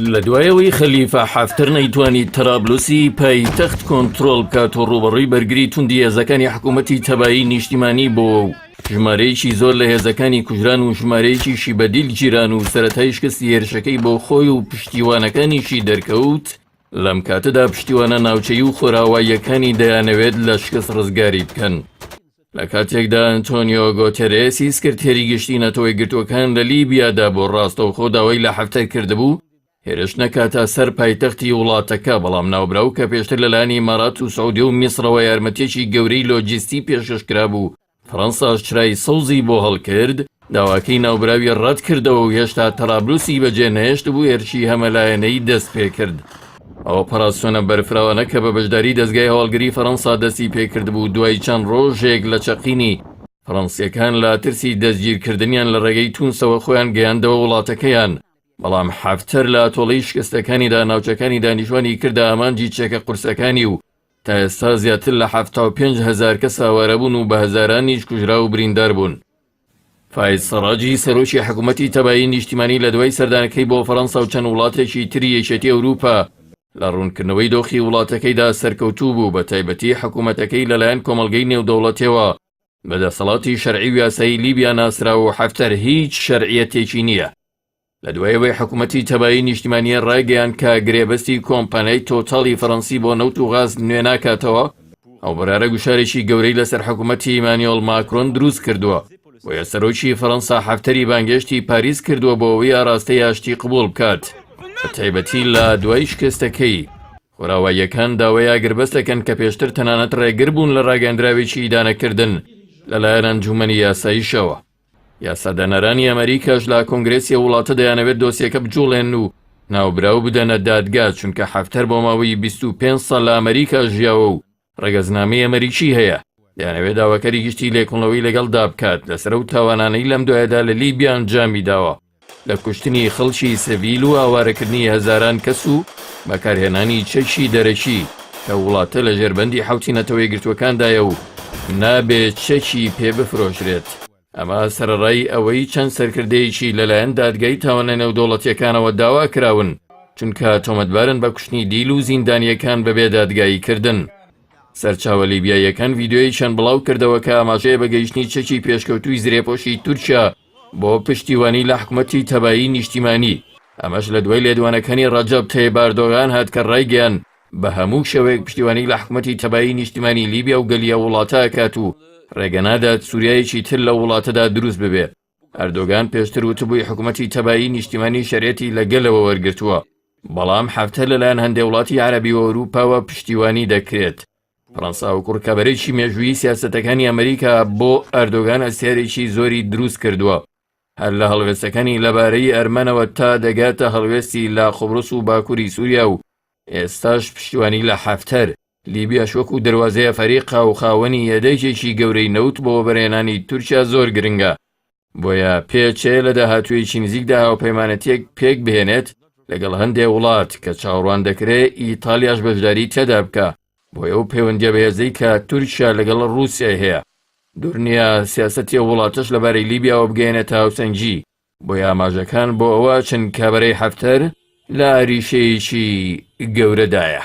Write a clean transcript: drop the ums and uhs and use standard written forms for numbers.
لە دوای ئەوەی خەلیفە حەفتەر نەیتوانی تەرابلوسی پایتەخت کۆنترۆڵ بکات و ڕووبەڕووی بەرگری توندی هێزەکانی حکوومەتی تەبایی نیشتیمانی بۆوە و ژمارەیەکی زۆر لە هێزەکانی کوژران و ژمارەیەکیشی بە دیل گیران و سەرەتای شکستی هێرشەکەی بۆ خۆی و پشتیوانەکانیشی دەرکەوت، لەم کاتەدا پشتیوانە ناوچەیی و خۆراواییەکانی دەیانەوێت لە شکست ڕزگاری بکەن. لە کاتێکدا ئەنتۆنیۆ گۆتێرێسی سکرتێری گشتی نەتەوە یەکگرتووەکان لە لیبیادا بۆ ڕاستەوخۆ داوای لە حەفتەر کردبوو هێرش نەکاتە سەر پایتەختی وڵاتەکە، بەڵام ناوبراو کە پێشتر لەلایەن ئیمارات و سعودیە و میسرەوە یارمەتییەکی گەورەی لۆجیستی پێشکەش کرابوو، فەرەنساش چرای سەوزی بۆ هەڵکرد، داواکەی ناوبراوی ڕەتکردەوە و هێشتا تەرابلوسی بەجێ نەهێشتبوو هێرشی هەمەلایەنەی دەستپێکرد. ئەو ئۆپەراسیۆنە بەرفراوانە کە بە بەشداری دەزگای هەواڵگری فەرەنسا دەستی پێکردبوو، دوای چەند ڕۆژێک لە چەقینی فەرەنسییەکان لە ترسی دەستگیرکردنیان لە ڕێگەی تونسەوە خۆیان گەیاندەوە وڵاتەکەیان، بەڵام حەفتەر لە تۆڵەی شکستەکانیدا ناوچەکانی دانیشتوانی کردە ئامانجی چەکە قورسەکانی و تا ئێستا زیاتر لە 75 هەزار کەس ئاوارەبوون و بە هەزارانیش کوژراو و بریندار بوون. فایز سەڕاجی سەرۆکی حکوومەتی تەبایی نیشتیمانی لە دوای سەردانەکەی بۆ فەرەنسا و چەند وڵاتێکی تری یەکێتی ئەوروپا لە ڕوونکردنەوەی دۆخی وڵاتەکەیدا سەرکەوتوو بوو بە تایبەتی حکوومەتەکەی لەلایەن کۆمەڵگەی نێودەوڵەتیەوە بە دەسەڵاتی شەرعی و یاسایی لیبیا ناسراوە و حەفتەر هیچ شەرعیەتێکی نییە. لە دوای ئەوەی حکوومەتی تەبایی نیشتیمانییە ڕایگەیاند کە گرێبەستی کۆمپانیای تۆتاڵی فەرەنسی بۆ نەوت و غاز نوێ ناکاتەوە، ئەو بڕیارە گوشارێکی گەورەی لەسەر حکوومەتی ئیمانیۆڵ ماکرۆن دروست کردووە، بۆیە سەرۆکی فەرەنسا حەفتەری بانگهێشتی پاریس کردووە بۆ ئەوەی ئاراستەی ئاشتی قبوڵ بکات، بە تایبەتی لە دوای شکستەکەی خۆراواییەکان داوای ئاگربەست دەکەن کە پێشتر تەنانەت ڕێگر بوون لە ڕاگەیەندراوێکی ئیدانەکردن لەلایەن ئەنجوومەنی یاساییشەوە. یاسادانەرانی ئەمەریکاش لە کۆنگرێسی ئەو وڵاتە دەیانەوێت دۆسیەکە بجوڵێنن و ناوبراو بدەنە دادگا، چونکە حەفتەر بۆ ماوەی 25 ساڵ لە ئەمەریکا ژیاوە و ڕەگەزنامەی ئەمەریکی هەیە، دەیانەوێت داواکاری گشتی لێکۆڵنەوەی لەگەڵدا بکات لەسەر ئەو تاوانانەی لەم دوایەدا لە لیبیا ئەنجامی داوە لە کوشتنی خەڵکی سڤیل و ئاوارەکردنی هەزاران کەس و بەکارهێنانی چەکی دەرەکی کە وڵاتە لە ژێربەندی حەوتی نەتەوە یەکگرتووەکاندایە و نابێت چەکی پێ بفرۆشرێت. ئەمە سەرەڕای ئەوەی چەند سەرکردەیەکی لەلایەن دادگای تاوانە نێودەوڵەتییەکانەوە داوا کراون، چونکە تۆمەتبارن بە کوشتنی دیل و زیندانییەکان بەبێ دادگاییکردن. سەرچاوە لیبیاییەکان ڤیدیۆیەکیان بڵاوکردەوە کە ئاماژەیە بە گەیشتنی چەکی پێشکەوتووی زرێپۆشی تورکیا بۆ پشتیوانی لە حکومەتی تەبایی نیشتیمانی، ئەمەش لە دوای لێدوانەکانی ڕەجەب تەیب ئەردۆغان هات کە ڕایگەیاند بە هەموو شێوەیەک پشتیوانی لە حکومەتی تەبایی نیشتیمانی لیبیا و گەلی ئەو وڵاتە ئەکات و ڕێگە نادات سوریایەکی تر لەو وڵاتەدا دروست ببێ. ئەردۆگان پێشتر وتبووی حکومەتی تەبایی نیشتیمانی شەرعیەتی لە گەلەوە وەرگرتووە، بەڵام حەفتەر لەلایەن هەندێ وڵاتی عەرەبی و ئەوروپاوە پشتیوانی دەکرێت. فەرەنسا وەکو ڕکابەرێکی مێژوویی سیاسەتەکانی ئەمریکا بۆ ئەردۆگان ئەستێرێکی زۆری دروست کردووە، هەر لە هەڵوێستەکانی لەبارەی ئەرمەنەوە تا دەگاتە هەڵوێستی لە قوبرس و باکووری سووریا و ئێستاش پشتیوانی لە حەفتەر، لیبیاش وەکو دەروازەی ئەفەریقا و خاوەنی یەدەگێکی گەورەی نەوت بۆ وەبەرهێنانی تورکیا زۆر گرنگە، بۆیە پێچێ لە داهاتوویەکی نزیکدا هاوپەیمانەتییەک پێک بهێنێت لەگەڵ هەندێ وڵات کە چاوەڕوان دەکرێ ئیتالیاش بەشداری تێدا بکا بۆیە ئەو پەیوەندییە بەهێزەی کە تورکیا لەگەڵ ڕووسیای هەیە دوور نییە سیاسەتی ئەو وڵاتەش لەبارەی لیبیاوە بگەیەنێتە هاوسەنگی، بۆیە ئاماژەکان بۆ ئەوە ئەچن کە بەرەی حەفتەر لە ئاریشەیەکی گەورەدایە.